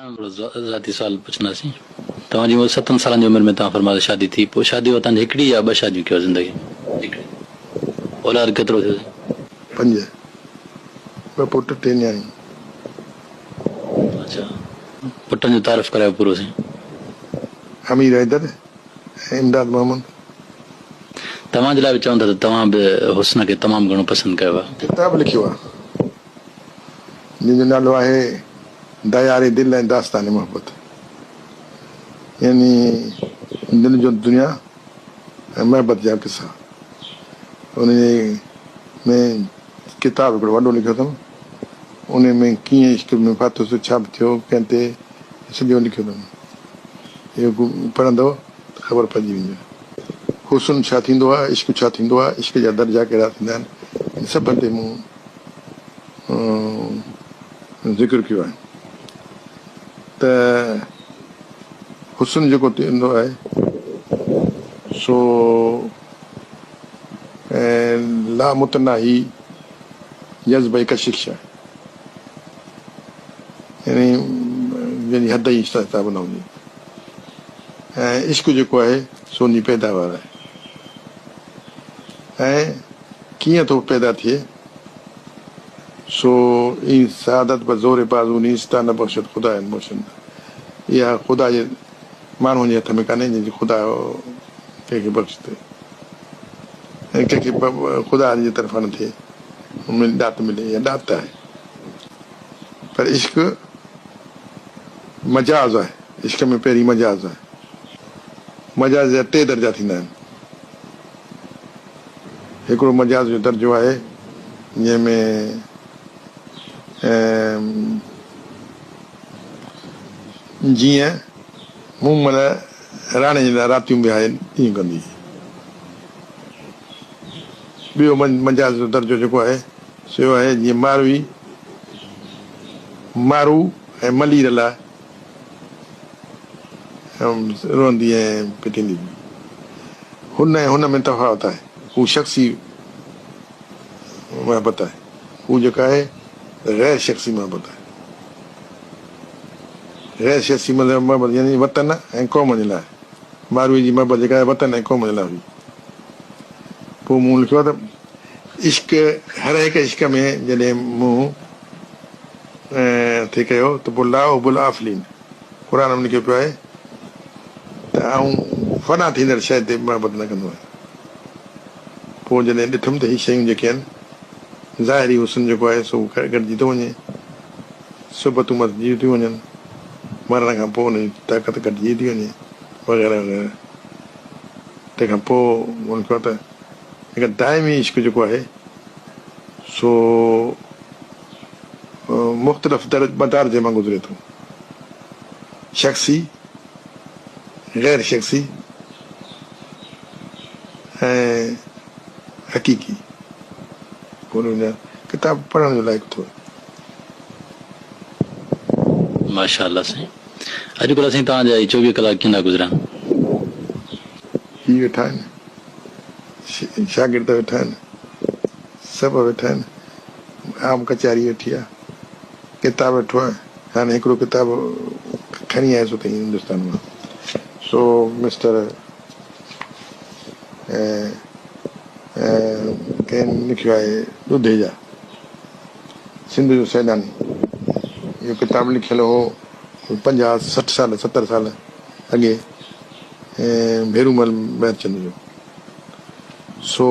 هڪڙو ذاتي سوال پڇنداسين. توهان جي عمر ستن سالن جي عمر ۾ توهان فرمايو ته شادي ٿي پوء شادي بعد توهان جي هڪڙي يا ٻه شاديون ڪيو زندگي ۾؟ هڪڙي. اولاد ڪيترو ٿيو سائين؟ پنج. ٻه پٽ ٽي نياڻيون. اڇا پٽن جو تعارف ڪرايو پورو سائين. امير حيدر ۽ امداد محمد. توهان جي لاء به چون ٿا ته توهان به حسن کي تمام گهڻو پسند ڪيو آهي. ڪتاب لکيو آهي جنهن جو نالو آهي ديار دل ۽ داستان محبت يعني دل جو دنيا ۽ محبت جا قصا. ان ۾ ڪتاب هڪڙو وڏو لکيو اٿم. ان ۾ ڪيئن عشق ۾ ڦاٿس، ڇا به ٿيو، ڪنهن تي، سڄو لکيو اٿم. اهو پڙهندؤ ته خبر پئجي ويندي. حسن ڇا ٿيندو آهي، عشق ڇا ٿيندو آهي، عشق جا درجا ڪهڙا ٿيندا آهن، ان سڀن تي مون ذڪر ڪيو آهي ته حسن جيڪو ٿيندو آهي سو لامتناهي جذب ۽ ڪشش آهي يعني جنهن جي حد ئي حساب نه هجي ۽ عشق جيڪو آهي سو ان جي پيداوار آهي ۽ ڪيئن ٿو پيدا ٿئي سو این سعادت به زور بازو نیست تا نبخشد خدا ان بخشد اها خدا جي ماڻهن جي هٿ ۾ ڪانهي جنهن جي خدا ڪنهن کي بخش ٿئي ۽ ڪنهن کي خدا جي طرفان نه ٿئي ڏات ملي اها ڏات آهي پر عشق مجاز آهي عشق ۾ پهرين مجاز آهي مجاز جا ٽي درجا ٿيندا آهن. هڪڙو مجاز جو درجو آهي، جنهن ۾ جيئن مومل راڻي جي لاء راتيون وهائي ڏينهن ڪندي. ٻيو مجاز جو درجو جيڪو آهي، سو اهو آهي جيئن ماروي، مارو ۽ ملير لاء روئندي ۽ پٽيندي هئي. هن ۽ هن ۾ تفاوت آهي. هو شخصي محبت آهي. هو جيڪا آهي غير شخصي محبت آهي. غير شخصي محبت يعني وطن ۽ قوم جي لاء. ماروي جي محبت جيڪا آهي وطن ۽ قوم جي لاء هئي. پوء مون لکيو آهي ته عشق هر هڪ عشق ۾ جڏهن مون ٿي ڪيو ته پوء لا احب الافلين قرآن ۾ لکيو پيو آهي ته آئون فنا ٿيندڙ شيء تي محبت نه ڪندو آهيان. پوء جڏهن ڏٺم ته هي شيون جيڪي آهن ظاهري حسن جيڪو آهي سو گهٽجي ٿو وڃي، صحبتون مٽجي ٿيون وڃن، مرڻ کان پوء ان جي طاقت گهٽجي ٿي وڃي وغيره وغيره. تنهن کان پوء مون لکيو ته جيڪا دائمي عشق جيڪو آهي سو مختلف مدارج مان گذري ٿو. شخصي، غير شخصي ۽ حقيقي. ڪتاب پڙهڻ جو لائق اٿو. ماشاء الله سائين اڄ ڪلهه سائين توهان جا هي 24 ڪلاڪ ڪيئن ٿا گذرن. هي ويٺا آهن شاگرد ويٺا آهن سڀ ويٺا آهن عام ڪچهري ويٺي آهي ڪتاب ويٺو آهي هاڻي هڪڙو ڪتاب کڻي آيس اتي هندستان مان سو مسٽر ڪنهن لکيو آهي ڏوڌيجا سنڌ جو سيلاني اهو ڪتاب لکيل هو 50 60 سال 70 سال اڳي ڀيرومل مهرچند جو سو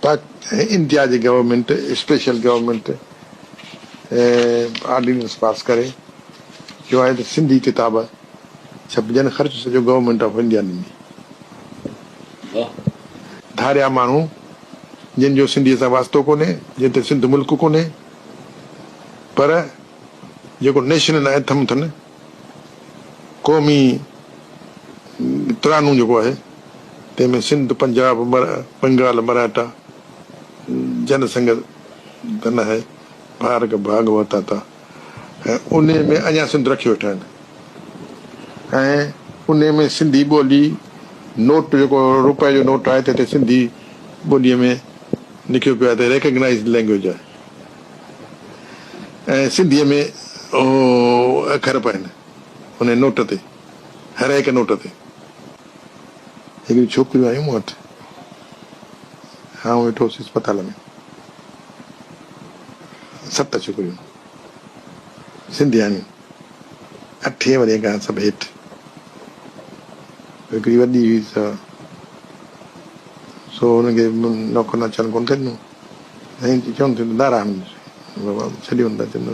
پاڪ انڊيا جي government special government ordinance pass ڪري چيو آهي ته سنڌي ڪتاب ڇپجن خرچ سڄو گورنمينٽ آف انڊيا ڏيندي. ڌاريا ماڻهو جن جو سنڌيء سان واسطو ڪونهي، جن تي سنڌ ملڪ ڪونهي پر جيڪو نيشنل اينٿم اٿن، قومي ترانو جيڪو آهي، تنهن ۾ سنڌ، پنجاب، بنگال، مراٺا، جن سنگ ڌن آهي، ڀارڳ ڀاڳ وتاتا ۽ انهي ۾ اڃا سنڌ رکيو ويٺا آهن ۽ انهي ۾ سنڌي ٻولي نوٽ جيڪو روپئي جو نوٽ آهي تنهن تي سنڌي ٻوليء ۾ لکيو پيو آهي ته ريڪگنائيزڊ لينگويج آهي ۽ سنڌيء ۾ اهو اکر به آهن. ان نوٽ تي، هر هڪ نوٽ تي. هڪڙيون ڇوڪريون آيون مون وٽ. آئون ويٺو هوس اسپتال ۾. ست ڇوڪريون سنڌياڻيون، اٺين ورهين کان سڀ هيٺ. هڪڙي وڏي هئي سا سو هن کي نوڪر ناچڻ ڪونه ٿي ڏنو. سائين چون ٿيون ته نعرا هڻندس. بابا ڇڏيو نه ٿا چون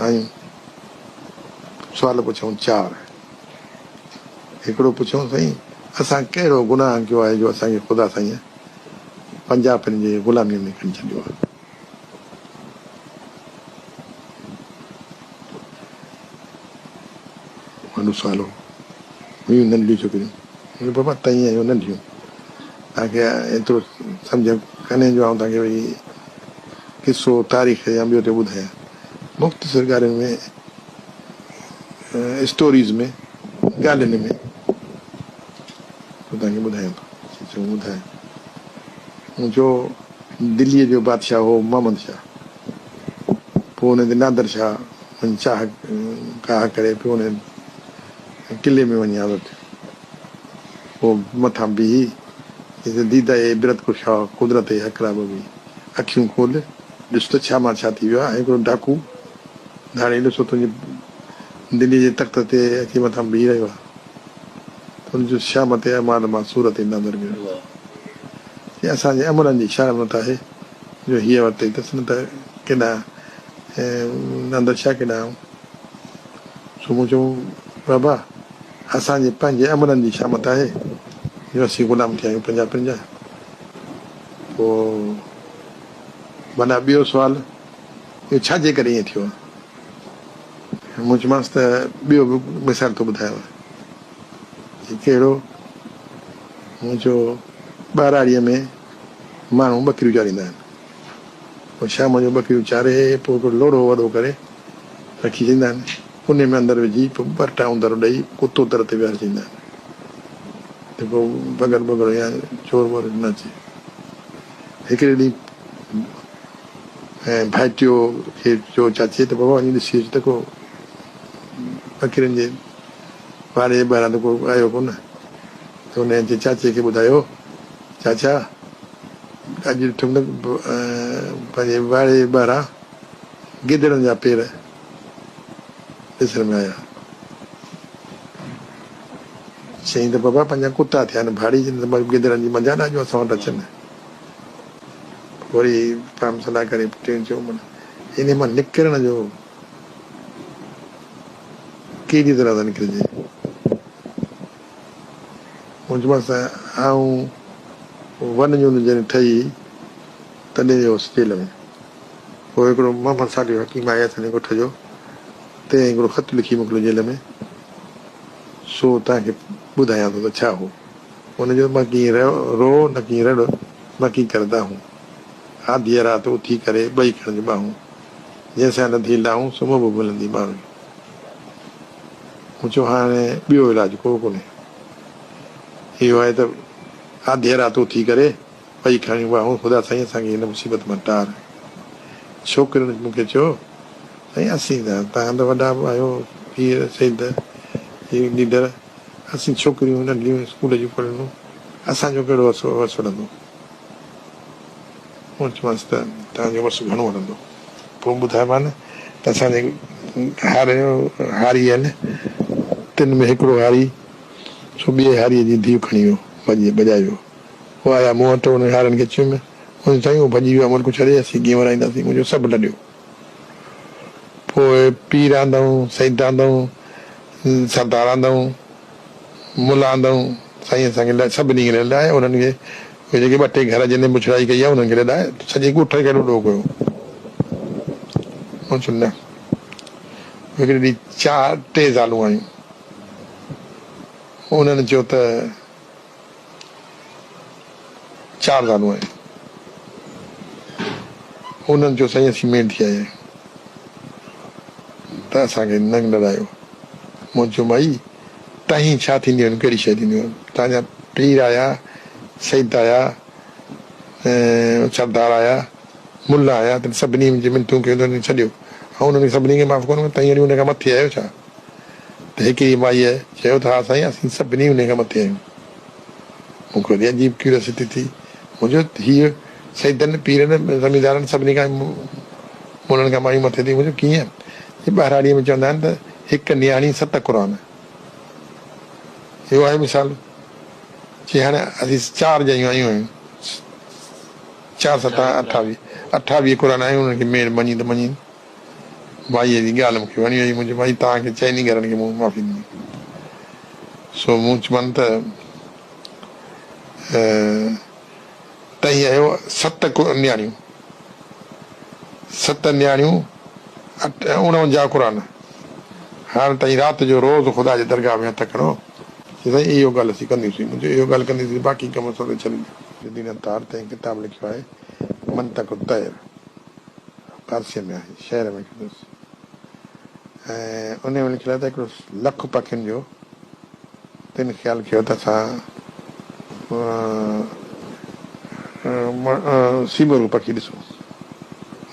آيون سوال پڇيائون چار. هڪڙو پڇيائون سائين اسان ڪهڙو گناهه ڪيو آهي جو اسان کي خدا سائينء پنجاپين جي غلاميء ۾ کڻي ڇڏيو آهي. وڏو سوال هو. هيون ننڍڙيون ڇوڪريون. مون چيو بابا توهين آهيو ننڍيون. توهان کي ايترو سمجهه ڪانهي جو آئون توهان کي وري قصو، تاريخ يا ٻيو ٽيو ٻڌايان. مختصر ڳالهين ۾، اسٽوريز ۾، ڳالهين ۾ توهان کي ٻڌايان ٿو. چيو ٻڌاء. مون چيو دليء جو بادشاهه هو محمد شاهه. پوء ان تي نادر شاهه وڃي چاهه ڪاهه ڪري پوء ان قلعي ۾ وڃي حاضر ٿيو. پوء مٿان بيهي چيس ته ديده عبرت ڪشا قدرت حق را ببي اکيون کول ڏس ته ڇا مان ڇا ٿي ويو آهي. هڪڙو ڊاڪو ڌاڙيل سو تنهنجي دليء جي تخت تي اچي مٿان بيهي رهيو آهي. ته ان جو شامت اعمال مان صورت نظر گرفت. چي اسان جي عملن جي شامت آهي جو هيء ورتي اٿس نه ته ڪيڏانهن نادر شاهه ڪيڏانهن آئون. سو مون چيو بابا اسان جي پنهنجي عملن جي شامت آهي جو اسين غلام ٿيا آهيون پنجاپين جا. پوء ڀلا ٻيو سوال اهو ڇا جي ڪري ائين ٿيو آهي؟ مون چيومانس ته ٻيو به مثال ٿو ٻڌايانو. چي ڪهڙو؟ مون چيو ٻهراڙيء ۾ ماڻهو ٻڪريون چاريندا آهن. پوء شام جو ٻڪريون چاري پوء هڪڙو لوڙهو وڏو ڪري رکي ڇڏيندا آهن. انهي ۾ اندر وجهي پوء ٻه ٽا اندر ڏئي ڪتو در تي ويهاري ڇڏيندا آهن ته ڪو بگهڙ بگهڙ يا چور وور نه اچي. هڪڙي ڏينهن ڀائٽيو کي چيو چاچي ته بابا وڃي ڏسي اچ ته ڪو ٻڪرين جي واڙي جي ٻاهران ته ڪو آيو ڪونه. ته هن اچي چاچي کي ٻڌايو، چاچا اڄ ڏٺم ته پنهنجي واڙي جي ٻاهران گدڙن جا پير ڏسڻ ۾ آيا. چيائين ته بابا پنهنجا ڪتا ٿيا آهن ڀاڙي جي نه ته گدڙن جي مجال آهي جو اسان وٽ اچن. وري پاڻ صلاح ڪري ٽيون چيو من انهي مان نڪرڻ جو ڪهڙي طرح سان نڪرجي؟ مون چيومانس ته آئون ون يونٽ جڏهن ٺهي هئي تڏهن ويو هوس جيل ۾. پوء هڪڙو محمد صالح حڪيم آهي اسان جي ڳوٺ جو، تنهن هڪڙو خط لکي موڪليو جيل ۾، سو توهان کي ٻڌايان ٿو ته ڇا هو. ان جو نه ڪي رو نه ڪي رڙ نه ڪي ڪر دانهون. آڌيء رات اٿي ڪري ٻئي کڻج ٻانهون. جنهن سان لڌي لاهون سو مبو ملندي ماروي. مون چيو هاڻي ٻيو علاج ڪو ڪونهي. اهو آهي ته آڌيء رات اٿي ڪري ٻئي کڻيون ٻانهون خدا سائين اسان کي هن مصيبت مان ٽار. ڇوڪرين مون کي چيو سائين اسين ته توهان ته وڏا به آهيو پير سيد هي ليڊر اسين ڇوڪريون ننڍڙيون اسڪول جون پڙهنديون اسان جو ڪهڙو وس هلندو. مون چيومانس ته توهان جو وس گهڻو هلندو. پوء ٻڌايومان ته اسان جي هاري آهن تن ۾ هڪڙو هاري سو ٻئي هاريء جي ڌيء کڻي ويو ڀڄي ڀڄائي ويو. هو آيا مون وٽ انهن هارين کي چيم چيائين سائين هو ڀڄي ويو آهي ملڪ ڇڏي اسين ڪيئن ورائينداسين منهنجو سڀ لڏيو. پوء پير آندائون، سيد آندائون، سردار آندائون، ملا آندائون، سائين اسان کي سڀني کي لڏائي انهن کي اهي جيڪي ٻه ٽي گهر جن بڇڙائي ڪئي آهي انهن کي لڏائي سڄي ڳوٺ کي لڏو ڪيو. مون چيو نه. هڪڙي ڏينهن چار ٽي زالون آيون. انهن چيو ته چار زالون آهن. انهن چيو سائين اسين ميڙ ٿي آيا آهيون ته اسان کي ننگ لڏايو. مون چيو مائي تهين ڇا ٿينديون آهن ڪهڙي شيء ٿينديون آهن. توهان جا پير آيا، سيد آيا، سردار آيا، ملا آيا تن سڀني منهنجي منٿون ڪيون ته انهن ڇڏيو. آئون انهن کي سڀني کي معاف ڪونه ڪندس تهين وري ان کان مٿي آهيو ڇا؟ ته هڪڙي مائيء چيو ته ها سائين اسين سڀني انهي کان مٿي آهيون. مون کي وري عجيب ڪيوريوسٽي ٿي. مون چيو هيء سيدن، پيرن، زميندارن سڀني کان ملن کان مايون مٿي ٿي. مون چيو ڪيئن؟ چي ٻهراڙيء ۾ چوندا آهن ته هڪ نياڻي ست قرآن. اهو آهي مثال. چي هاڻي اسين چار ڄايون آيون آهيون. چار ستا اٺاويهه. اٺاويهه قرآن آهن انهن کي ميڙ مڃين ته مڃين. مائيء جي ڳالهه مون کي وڻي وئي. مون چيو، مائي توهان کي چئني گهرن کي مون معافي ڏني. سو مون چيم ته تهين آهيو ست نياڻيون، ست نياڻيون 49 قرآن. هاڻ تهين رات جو روز خدا جي درگاهه ۾ هٿ کڻو. چي سائين اهو ڳالهه اسين ڪنديونسين. مون چيو اهو ڳالهه ڪنديونسين باقي ڪم اسان تي ڇڏي ڏيو. الدين عطار تهين ڪتاب لکيو آهي منطق الطير. فارسيء ۾ آهي، شعر ۾ لکيو اٿس ۽ انهيء ۾ لکيل آهي ته هڪڙو لک پکين جو تن خيال ڪيو ته اسان سيمرغ پکي ڏسون،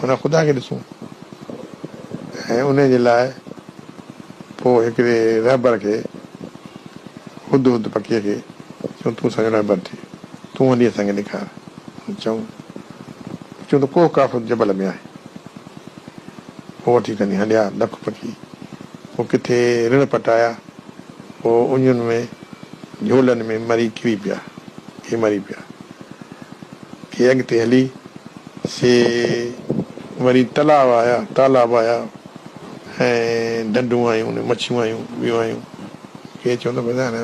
معنيٰ خدا کي ڏسون ۽ انهيء جي لاء پوء هڪڙي رهبر کي هد هد پکيء کي چيو تون اسان جو رهبر ٿي، تون هلي اسان کي ڏيکار. چئون چون ته ڪوهه قاف جبل ۾ آهي. پوء وٺي کڻي هليا لک پکي. پوء ڪٿي رڻ پٽ آيا. پوء اڃن ۾ جهولن ۾ مري ڪري پيا. ڪي مري پيا. ڪي اڳتي هلي سي وري تلاء آيا، تالاب آيا ۽ ڍنڍون آيون، مڇيون آيون، ٻيون آيون. ڪي چون ته بس هاڻي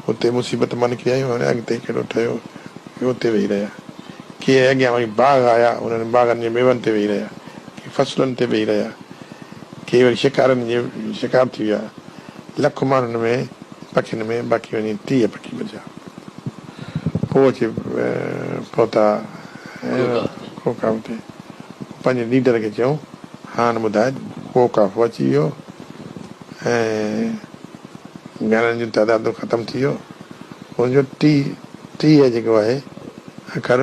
اتي مصيبت مان نڪري آيون، هاڻي اڳتي ڪهڙو ٺهيو. ڪي اتي ويهي رهيا. ڪي اڳيان وري باغ آيا، انهن باغن جي ميون تي ويهي رهيا. ڪي فصلن تي ويهي رهيا. ڪي وري شڪارين جي شڪار ٿي ويا. لک ماڻهن ۾ پکين ۾ باقي وڃي 30 پکي بچيا. پوء اچي پهتا ڪوڪاف تي. پوء پنهنجي ليڊر کي چيائون، هاڻ ٻڌاء ڪوڪاف اچي ويو ۽ گهرن جو تعداد ختم ٿي ويو. ان جو ٽي 30 جيڪو آهي اکر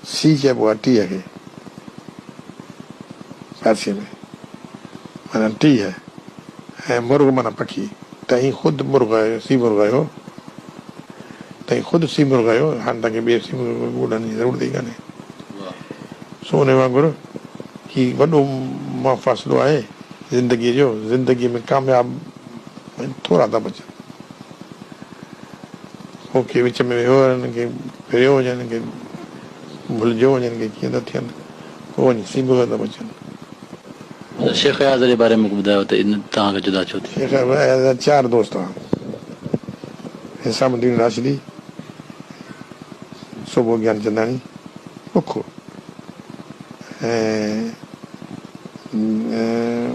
سي چئبو آهي 30 کي فارسيء ۾ معنيٰ 30 ۽ مرغ معنيٰ پکي. تهين خود مرغ آهيو سي مرغ آهيو تهين خود سي مرغ آهيو هاڻي توهان کي ٻئي سي مرغ ڳولڻ جي ضرورت ئي ڪانهي. سو ان وانگر هي وڏو مفاصلو آهي زندگيء جو زندگيء ۾ ڪامياب ٿورا ٿا بچن. پوء ڪي وچ ۾ ويو هجن، ڪي ڦريو هجن، ڪي ڀلجيو وڃن، ڪي ڪيئن ٿا ٿين، پوء وڃي سيبوهه ٿا بچن. شيخ اياز جي باري ۾ ٻڌايو ته توهان کان جدا ڇو ٿيو؟ شيخ اياز جا چار دوست هئا، حسام الدين راشدي، سوڀو گيانچنداڻي، بکو ۽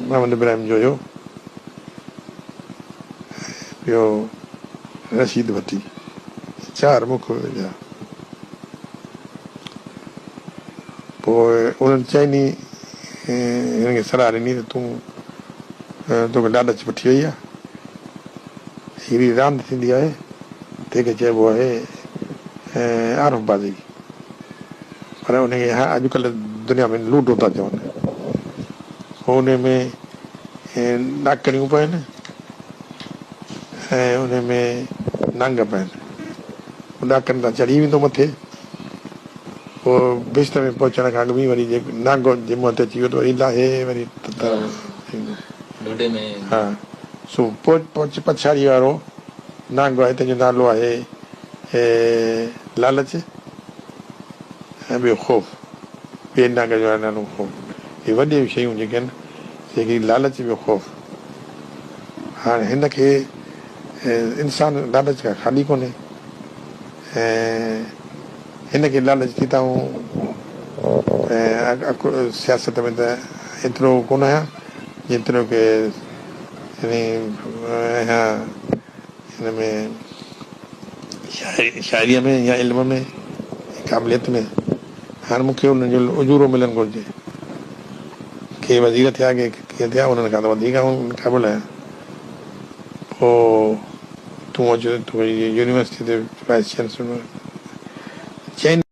محمد ابراهيم جويو. ۽ ٻيو رشيد ڀٽي، چار مک ويا. پوء انهن چئني هن کي صلاح ڏني ته تون توکي لالچ وٺي وئي آهي. هڪڙي راند ٿيندي آهي، تنهن کي چئبو آهي عارف بازي. پر ان کي اڄڪلهه دنيا ۾ لوڊو ٿا چون. پوء ان ۾ ڏاڪڻيون پين ۽ ان ۾ نانگ پين. پوء ڏاڪڻ تان چڙهي ويندو مٿي. پوء بهشت ۾ پهچڻ کان اڳ ۾ وري جي نانگ جي منهن تي اچي ويو ته وري لاهي وري ايندو. ها سو پوء پڇاڙيء وارو نانگ آهي تنهن جو نالو آهي لالچ ۽ ٻيو خوف. ٻئي نانگ جو آهي نالو خوف. اهي وڏيون شيون جيڪي آهن سي هڪڙي لالچ ٻيو خوف. هاڻي هن کي انسان لالچ کان خالي ڪونهي ۽ هن کي لالچ ٿي ته آئون سياست ۾ ته ايترو ڪونه آهيان جيترو ڪي يعني آهيان هن ۾ شاعريء ۾ يا علم ۾ قابليت ۾ هاڻ مون کي انهن جو اجورو ملڻ گهرجي. ڪي وزير ٿيا ڪي ڪيئن ٿيا انهن کان ته وڌيڪ آئون قابل آهيان. پوء تون اچ تون يونيورسٽيء تي وائيس چانسلر چئن.